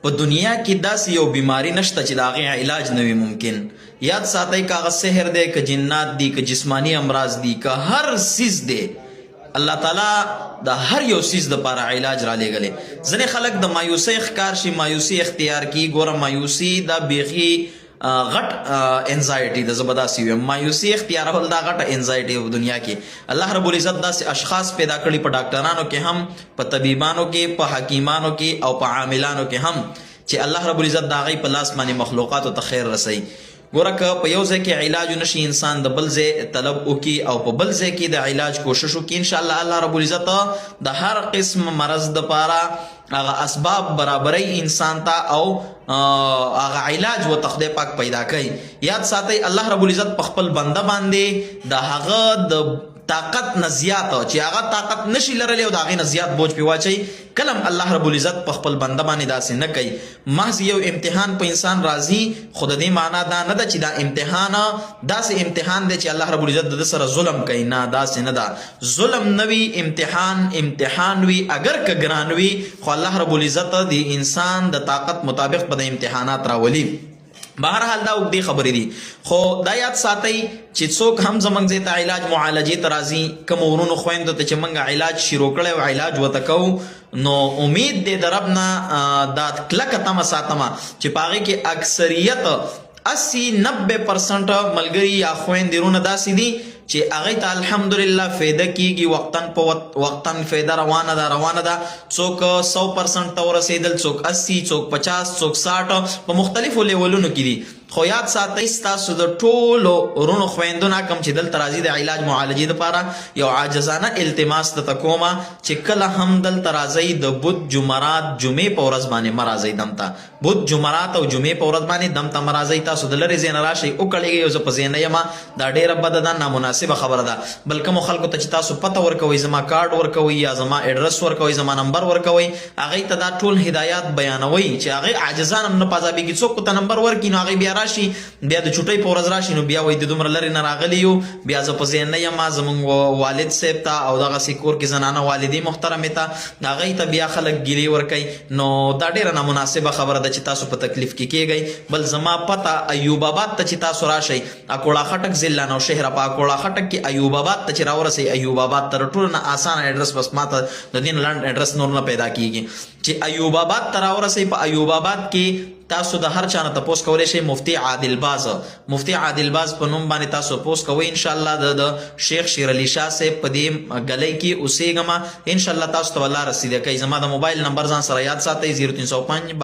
په دنیا کې داسې یو بیماری نشته چې د هغې علاج نه وي ممکن. یاد ساتئ، که هغه سحر دی، که جنات دي، که جسماني امراض دي، که هر څیز دی، الله تعالی د هر یو څیز دپاره علاج را لېږلی. ځینې خلک د مایوسۍ ښکار شي، مایوسي اختیار کړي. ګوره، مایوسي دا بیخي غټ انزایټي ده. زه به داسې ویم، مایوسي اختیارول دا غټه انزایټي په دنیا کې. الله رب العزت داسې اشخاص پیدا کړي په ډاکټرانو کې هم، په طبیبانو کې، په حکیمانو کې او په عاملانو کې هم، چې الله رب العزت د هغوی په لاس باندې مخلوقاتو ته خیر رسوي. ګوره، که په یو ځای کې علاج نشي، انسان د بل ځای طلب وکي او په بل ځای کې د علاج کوشش وکړي، ان شاء الله الله رب العزت د هر قسم مرض د پاره هغه اسباب برابرۍ انسان ته او هغه علاج و خدای پاک پیدا کوي. یاد ساتئ، الله رب العزت په خپل بنده باندې د هغه د طاقت نه زیات، چې هغه طاقت نشي لرلی، او د هغې نه زیات بوج پې واچوي، کلم الله رب العزت په خپل بنده باندې داسې نه کوي. محض یو امتحان په انسان راځي، خو د دې معنا دا نه ده چې دا امتحان داسې امتحان دی چې الله رب العزت د سره ظلم کوي. نه، داسې نه ده. ظلم نه وي، امتحان امتحان وي، اگر که ګران وي، خو الله رب العزت د انسان د طاقت مطابق په د امتحانات راولي. بهرحال دا اوږدې خبرې دي، خو دا یاد ساتئ چې څوک هم زمونږ ځای ته علاج معالجې ته راځي، کوم ورونو خویندو ته چې موږ علاج شروع کړی او علاج ورته کوو، نو امید دی د رب نه، دا کلکه تمه ساتمه چې په هغې کې اکثریت 80-90% ملګري یا خویندې وروڼه داسې دي چې هغې ته الحمدلله فایده کیږي. وقتاً په وقتاً فایده روانه ده، روانه ده. څوک 100% ته ورسېدل، څوک 80، څوک 50، څوک 60، په مختلفو لیولونو کې دي. خو یاد ساتئ، ستاسو د ټولو وروڼو خویندو نه کوم چې دلته راځي د علاج معالجې دپاره، یو عاجزانه التماس درته کومه چې کله هم دلته راځئ، د بود، جمعرات، جمعې په ورځ باندې مه راځئ دمته. بود، جمعرات او جمعې په ورځ باندې دمته مه راځئ. تاسو د لرې ځای نه راشئ، وکړېږئ او زه په ځای نه یم، دا ډېره بده ده، نامناسبه خبره ده. بل کومو خلکو ته چې تاسو پته ورکوئ، زما کارډ ورکوئ یا زما ایډرس ورکوئ، زما نمبر ورکوئ، هغوی ته دا ټول هدایات بیانوئ چې هغوی عاجزان هم نه پازابېږي. څوک ته نمبر ورکړي، نو هغوی بیا راشي، بیا د چوټۍ په ورځ راشي، نو بیا وایي د دومره لرې نه راغلي یو، بیا زه په ځای نه یم، زمونږ والد صاحب ته او دغسې کور کې زنانه والدې محترمې ته، هغوی ته بیا خلک ګیلې ورکوي. نو دا ډېره نامناسبه خبره ده چې تاسو په تکلیف کې کیږئ. بل زما پته، ایوب آباد ته چې تاسو راشئ، اکوړه خټک، ضلع نوشهره، په اکوړه خټک کې ایوب آباد ته چې راورسئ، ایوب آباد تر ټولو نه اسانه ایډرس، بس ماته د دې نه لنډ ایډرس نور نه پیدا کیږي. چې ایوب آباد ته راورسئ، په ایوب آباد کې تاسو د هر چا نه تپوس کولی شئ، مفتی عادل باز، مفتی عادل باز په نوم باندې تاسو پوس کوئ. ان شاء الله د شیخ شیر علي شاه صاحب په دې ګلۍ کې اوسېږم. ان شاء الله تاسو ته الله رسیده کوي. زما د موبایل نمبر ځان سره یاد ساتئ، 0305